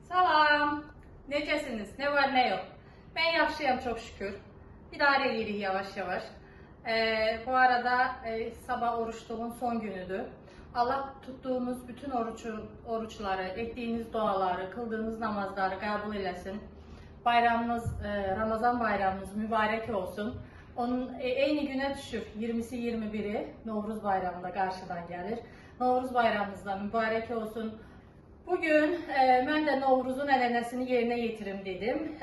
Salam. Necəsiniz? Nə var, nə yox? Mən yaxşıyam, çox şükür. İdarə eləyirik yavaş-yavaş. Bu arada sabah oruçluğun son günüdür. Allah tutduğumuz bütün oruçları, etdiyiniz duaları, kıldığınız namazları qəbul eləsin. Bayramınız, Ramazan bayramınız mübarək olsun. Onun eyni günə düşür, 20-si 21-i Novruz bayramı da qarşıdan gəlir. Novruz bayramınız da mübarək olsun. Bugün mən də Novruzun ənənəsini yerinə yetirim dedim.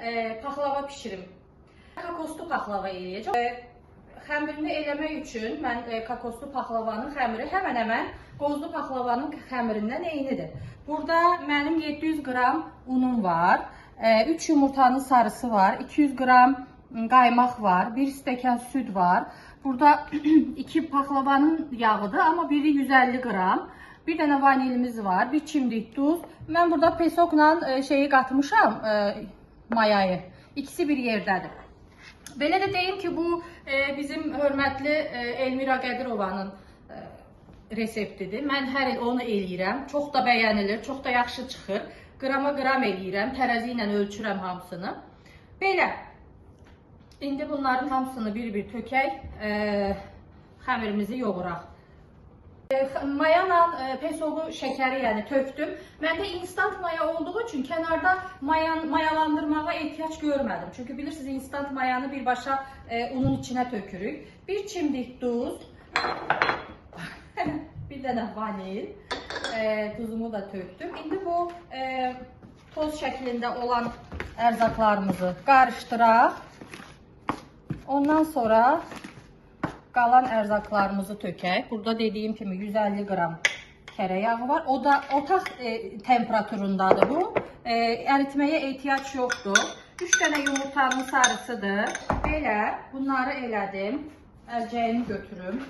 Paxlava pişirim. Kokoslu paxlava eləyəcəm. Xəmirini eləmək üçün mən kokoslu paxlavanın xəmiri həmən-həmən qozlu paxlavanın xəmirindən eynidir. Burada mənim 700 qram unum var, 3 yumurtanın sarısı var, 200 qram qaymaq var, 1 stəkan süd var. Burada 2 paxlavanın yağıdır, amma biri 150 qram. Bir dənə vanilimiz var, bir çimdik duz. Mən burada pesokla şeyi qatmışam, mayayı. İkisi bir yerdədir. Belə də deyim ki, bu bizim hörmətli Elmira Qədirovanın reseptidir. Mən hər il onu eləyirəm. Çox da bəyənilir, çox da yaxşı çıxır. Qrama qram eləyirəm, tərəzi ilə ölçürəm hamısını. Belə, indi bunların hamısını bir-bir tökək, xəmirimizi yoğuraq. Maya ilə pesoğu, şəkəri yəni tökdüm. Məndə instant maya olduğu üçün kənarda mayalandırmağa ehtiyac görmədim. Çünki bilirsiniz, instant mayanı birbaşa unun içinə tökürük. Bir çimdik duz, bir dənə vanil, tuzumu da tökdüm. İndi bu toz şəklində olan ərzaqlarımızı qarışdıraq. Ondan sonra qalan ərzaqlarımızı tökək. Burada dediyim kimi 150 qram kərə yağı var. O da otaq temperaturundadır bu. Əritməyə ehtiyac yoxdur. 3 dənə yumurtanın sarısıdır. Belə bunları elədim. Əlcəyimi götürüm.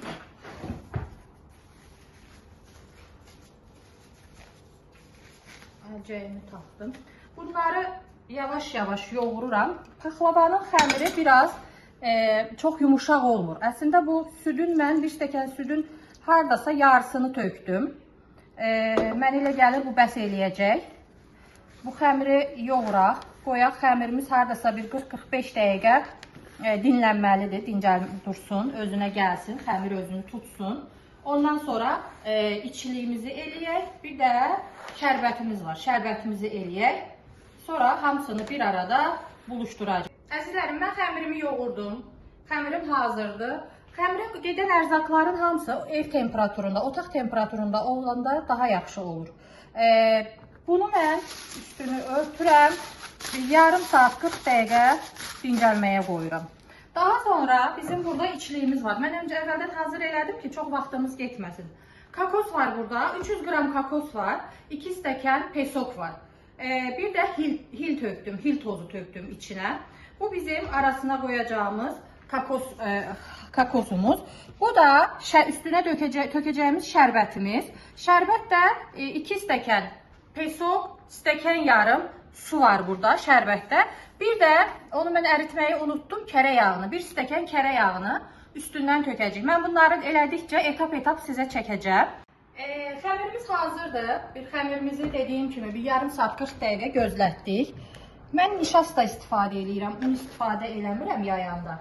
Əlcəyimi taxdım. Bunları yavaş-yavaş yoğururam. Paxlavanın xəmiri biraz çox yumuşaq olmur. Əslində bu südün, mən bir stəkan südün hardasa yarısını tökdüm. Mən elə gəlir bu bəs eləyəcək. Bu xəmiri yoğuraq, qoyaq. Xəmirimiz hardasa bir 40-45 dəqiqə dinlənməlidir. Dincəl dursun, özünə gəlsin, xəmir özünü tutsun. Ondan sonra içliyimizi eləyək. Bir də şərbətimiz var. Şərbətimizi eləyək. Sonra hamısını bir arada buluşduracaq. Əzizlərim, mən xəmirimi yoğurdum. Xəmirim hazırdır. Xəmirə gedən ərzaqların hamısı ev temperaturunda, otaq temperaturunda olanda daha yaxşı olur. Bunu mən üstünü örtürəm. Bir yarım saat 40 dəqiqə dincəlməyə qoyuram. Daha sonra bizim burada içliyimiz var. Mən öncə əvvəldən hazır elədim ki, çox vaxtımız getməsin. Kokos var burada. 300 qram kokos var. 2 stəkan pesok var. Bir də hil tökdüm, hil tozu tökdüm içinə. Bu bizim arasına qoyacağımız kokosumuz. Bu da üstünə tökəcəyimiz şərbətimiz. Şərbət də 2 stəkan pesok, stəkan yarım su var burada şərbətdə. Bir də onu mən əritməyi unutdum, kərə yağını, bir stəkan kərə yağını üstündən tökəcəyik. Mən bunları elədikcə etap-etap sizə çəkəcəm. Xəmirimiz hazırdır. Bir xəmirimizi dediyim kimi bir yarım saat 40 dəqiqə gözlətdik. Mən nişasta istifadə eləyirəm, un istifadə eləmirəm yayanda.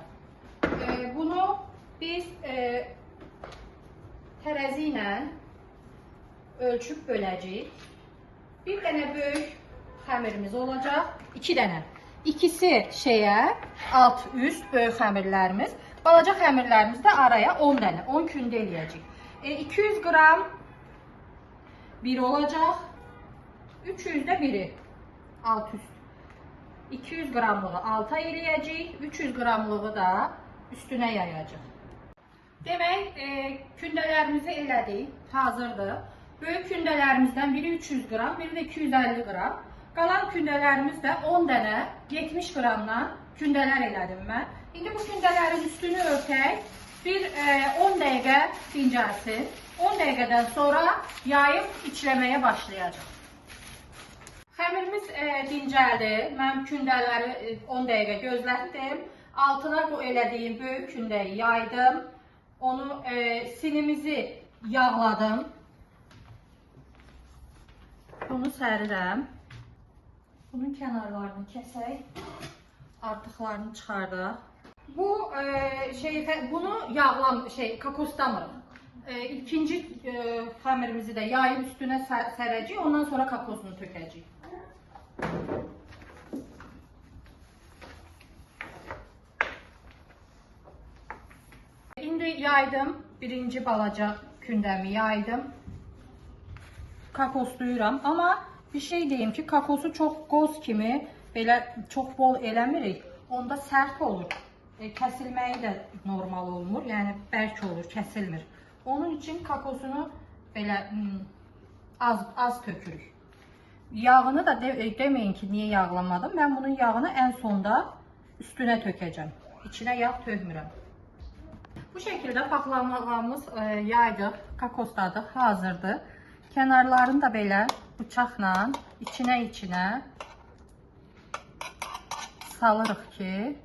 Bunu biz tərəzi ilə ölçüb böləcəyik. Bir dənə böyük xəmirimiz olacaq, 2 dənə. İkisi şeyə, alt üst böyük xəmirlərimiz. Balaca xəmirlərimiz də araya 10 dənə, 10 kündə eləyəcəyik. 200 qram biri olacaq, 300 də biri, alt üst. 200 qramlığı alta eləyəcəyik, 300 qramlığı da üstünə yayacaq. Demək, kündələrimizi elədik, hazırdır. Böyük kündələrimizdən biri 300 qram, biri də 250 qram. Qalan kündələrimiz də 10 dənə 70 qramdan kündələr elədim mən. İndi bu kündələrin üstünü örtək, bir 10 dəqiqə dincəlsin. 10 dəqiqədən sonra yayıb içləməyə başlayacaq. Xəmirimiz dincəldi. Mən kündələri 10 dəqiqə gözlətdim. Altına elədiyim böyük kündəyi yaydım. Onu sinimizi yağladım. Bunu sərirəm. Bunun kənarlarını kəsək, artıqlarını çıxardaq. Bu bunu kokoslamırıq. İkinci xəmirimizi də yayıb üstünə sərəcəyik, ondan sonra kokosunu tökəcəyik. İndi yaydım, birinci balaca kündəmi yaydım. Kokoslayıram, amma bir şey deyim ki, kokosu çox qoz kimi, belə çox bol eləmirik. Onda sərt olur. Kəsilməyi də normal olmur, yəni bərk olur, kəsilmir. Onun üçün kokosunu belə az tökürük. Yağını da deməyin ki, niyə yağlamadım. Mən bunun yağını ən sonda üstünə tökəcəm. İçinə yağ tökmürəm. Bu şəkildə paxlavamız yaydıq, kokosladıq, hazırdır. Kənarlarını da belə bıçaqla içinə salırıq ki,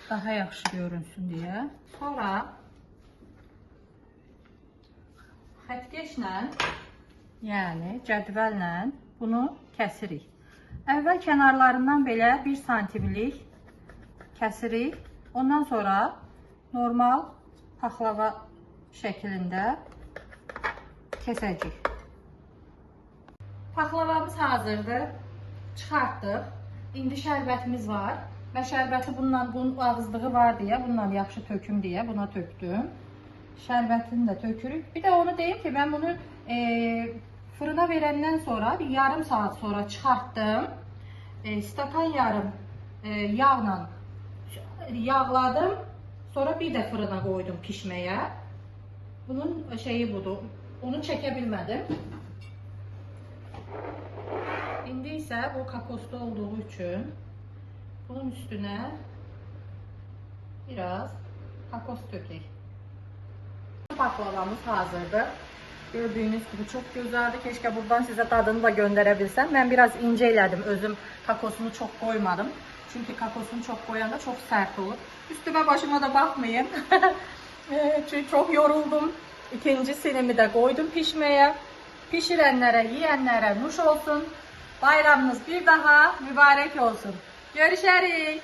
daha yaxşı görünsün deyə. Sonra xəttkeşlə, yəni cədvəllə bunu kəsirik. Əvvəl kənarlarından belə 1 santimlik kəsirik. Ondan sonra normal paxlava şəklində kesəcəyik. Paxlavamız hazırdır. Çıxartdıq. İndi şərbətimiz var. Mən şərbəti bununla, bunun ağızlığı var deyə, bununla yaxşı töküm deyə buna tökdüm. Şərbətini də tökürük. Bir də onu deyim ki, mən bunu fırına verəndən sonra bir yarım saat sonra çıxartdım. Stakan yarım yağla yağladım. Sonra bir də fırına qoydum pişməyə. Bunun şeyi budur. Onu çəkə bilmədim. İndi isə bu kokoslu olduğu üçün bunun üstünə biraz kokos tökək. Paklavamız hazırdır. Gördüyünüz gibi çok güzeldi. Keşke buradan size tadını da gönderebilsem. Ben biraz ince elədim. Özüm kokosunu çok koymadım. Çünkü kokosunu çok koyanda çok sert olur. Üstüme başıma da bakmayın. Çünkü çok yoruldum. İkinci sinimi de koydum pişmeye. Pişirenlere, yiyenlere nuş olsun. Bayramınız bir daha mübarek olsun. Görüşerik.